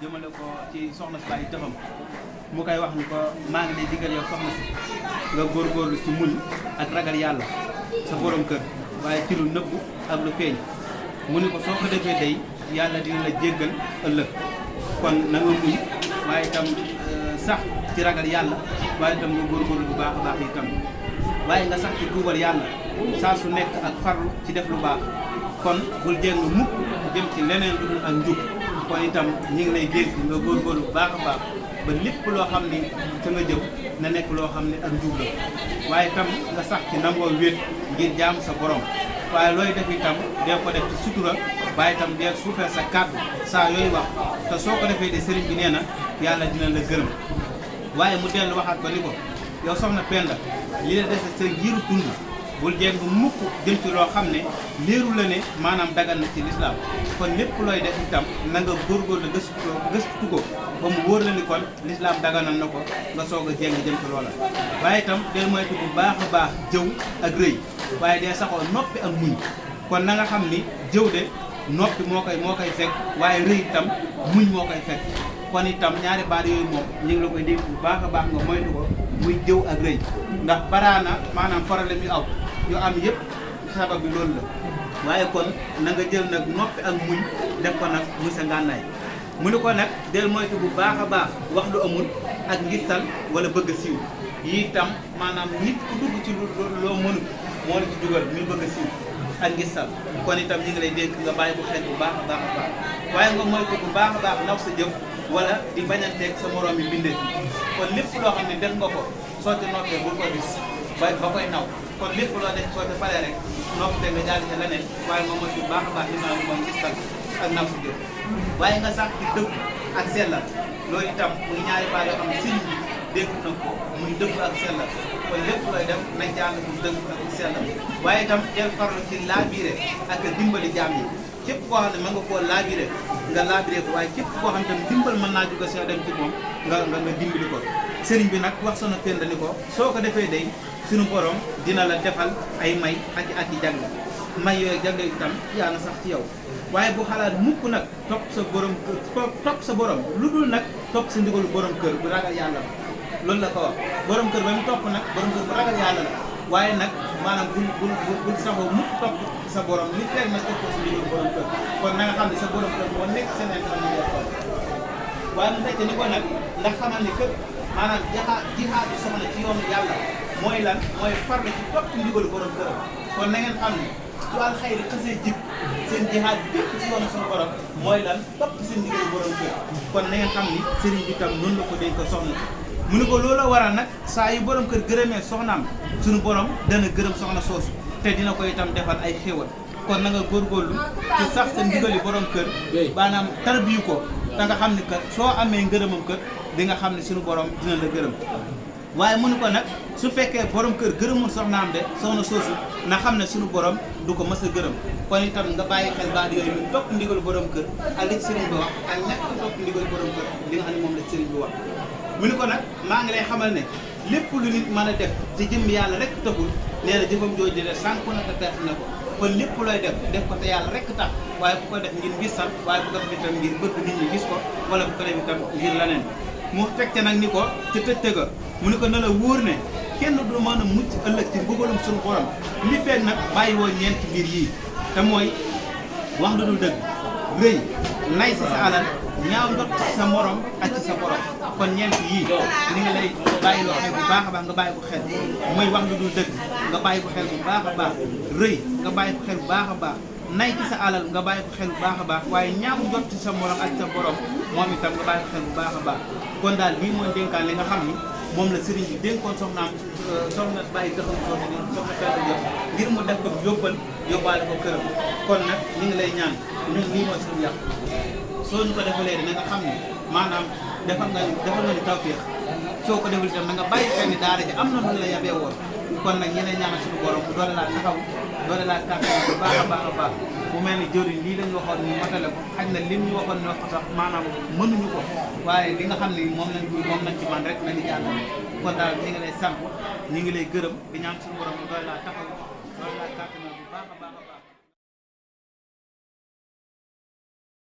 jëmale ko ci soxna si bàyyi taxam mu koy wax ni ko maa ngi lay digal yow soxna si nga góorgóorlu ci muñ ak ragal yàlla sa borom kër waaye ci lu nëbbu ak lu feeñ mu ni ko soo ko defee day yàlla dina la jéggal ëllëg kon na nga muñ waaye itam sax ci ragal yàlla waaye itam nga góorgóorlu bu baax a baax itam waaye nga sax ci tuubal yàlla saa su nekk ak farlu ci def lu baax kon bul jéng mukk jëm ci leneen lu dul ak njub kon itam ñi ngi lay dénk nga góorgóorlu bu baax a baax ba lépp loo xam ni ca nga jëm na nekk loo xam ne ak njub la waaye itam nga sax ci nangoo wéet ngir jaam sa borom waaye looy def itam dee ko def ci sutura waaye itam dee suufee sa kàddu saa yooyu wax te soo ko defee de sëriñ bi nee na yàlla dina la gërëm waaye mu dellu waxaat ko ni ko yow soxna Penda li la dese sa giiru dund bul jéng mukk jëm ci loo xam ne léeru la ne maanaam dagan na ci lislaam kon lépp looy def itam na nga góorgóorlu gëstu ko ba mu wóor la ni kon lislaam daganal na ko nga soog a jéng jëm ci loola waaye itam del moytu bu baax a baax jëw ak rëy waaye dee saxoo noppi ak muñ kon na nga xam ni jëw de noppi moo koy fekk waaye rëy itam muñ moo koy fekk kon itam ñaari baat yooyu moom ñu ngi la koy dégg bu baax a baax nga moytu ko muy jëw ak rëy ndax baraana maanaam problème yu yu am yëpp sabab bi loolu la waaye kon na nga jël nag noppi ak muñ def ko nag muy sa ngànnaay mu ne ko nag del moytu bu baax a baax wax lu amul ak ngistal wala bëgg a siiw yi itam maanaam nit ku dugg ci loo mënut moo la ci dugal muy bëgg a siiw ak ngistal kon itam ñi ngi lay dénk nga bàyyi bu xel bu baax a baax a baax waaye nga moytu bu baax a baax naw sa jëf wala di bañanteeg sa moroom yi bindee kon lépp loo xam ne def nga ko soo ci noppee bul ko gis ba koy naw kon lépp loo def soo ci paree rek noppite nga jàll ci leneen waaye nga moytu bu baax a baax li ma mooy ngistal ak naw sa jëf waaye nga sax di dëgg ak sellal loolu itam muy ñaari baat yoo xam ne sëriñ bi dégg na ko muy dëgg ak sellal kon lépp looy def nañ ci ànd bu dëgg ak sellal waaye itam del farlu ci laabire ak dimbali jaam yi képp koo xam ne mën nga koo laabire nga laabire ko waaye képp koo xam ne tam dimbal mën naa jóge see dem ci moom nga dimbali ko sëriñ bi nag wax Soxna Penda ni ko soo ko defee day suñu borom dina la defal ay may ak i jagle may yooyu jagle itam yaa na sax ci yow waaye bu xalaat mukk nag topp sa borom lu dul nag topp sa ndigalu borom kër bu ragal yàlla la loolu la ko wax borom kër ba mu topp nag borom kër bu ragal yàlla la waaye nag maanaam bul saxoo mukk topp sa borom li fekk nag topp sa ndigalu borom kër kon na nga xam ne sa borom kër moo nekk seen intérêt mu yor ko waaye mu fekk ni ko nag ndax xamal ni kër maanaam jihaadu soxna ci yoonu yàlla mooy lan mooy farlu ci topp ndigalu borom kër kon na ngeen xam ne su alxayri xasee jib seen jihaad bi bépp ci yoonu suñu borom mooy lan topp seen ndigalu borom kër kon na ngeen xam ni sëriñ bi tam noonu la ko dénk ko soxna mu ne ko loolu waral nag saa yu borom kër gërëmee soxnaam suñu borom dana gërëm soxna soosu te dina ko itam defal ay xéewal kon na nga góorgóorlu ci sax sa ndigali borom kër maanaam tarbiyu ko te nga xam ni kat soo amee ngërëmam kër di nga xam ne suñu borom dina la gërëm waaye mu ne ko nag su fekkee borom kër gërëmul soxnaam de soxna soosu na xam ne suñu borom du ko mës a gërëm kon itam nga bàyyi xel baat yooyu mu topp ndigalu borom kër ak li sëriñ bi wax ak ñàkk topp ndigalu borom kër li nga xam ne moom la sëriñ bi wax mu ne ko nag maa ngi lay xamal ne lépp lu nit mën a def te jëm yàlla rek taxul nee na jëfam jooju de sànku na te perte na ko kon lépp looy def ko te yàlla rek tax waaye bu ko def ngir gisal waaye bu ko def itam ngir bëgg nit ñi gis ko wala bu ko def itam ngir leneen mu tegte nag ni ko ci tëj-tëga mu ne ko na la wóor ne kenn du mën a mucc ëllëg ci mbugalum suñu borom li feeg nag bàyyi woo ñeenti mbir yii te mooy wax lu dul dëgg rëy nay si sa alal ñaaw njot ci sa morom ak ci sa borom kon ñeent yii ni nga lay bàyyi loo xel bu baax a baax nga bàyyi ko xel mooy wax lu dul dëgg nga bàyyi ko xel bu baax a baax rëy nga bàyyi ko xel bu baax a baax nay ci sa alal nga bàyyi ko xel bu baax a baax waaye ñaaw njot ci sa morom ak sa borom moom itam nga bàyyi ko xel bu baax a baax kon daal bii mooy dénkaan li nga xam ni moom la sëriñ bi dénkoon soxnaam soxna bàyyi dëxam soxna ni soxna Penda Diop ngir mu def ko yóbbaale ko këram kon nag ñu ngi lay ñaan ñun lii mooy suñu yàq soo ñu ko defalee dina nga xam ne maanaam defal nga ñu tawfeex soo ko defal itam da nga bàyyi xel ni daara ji am na lu la yabee woon kon nag ñi lay ñaanal suñu borom bu doole laa taxaw doole laa kàttan bu baax a baax a baax bu mel ni jëriñ lii lañu waxoon ñu matale ko xaj na lim ñu waxoon ne wax ko sax maanaam mënuñu ko waaye li nga xam ne moom lañ ci man rek nañu jàll kon daal ñi ngi lay sant ñi ngi lay gërëm di ñaan suñu borom bu doole laa taxaw doole laa kàttan bu baax a baax a baax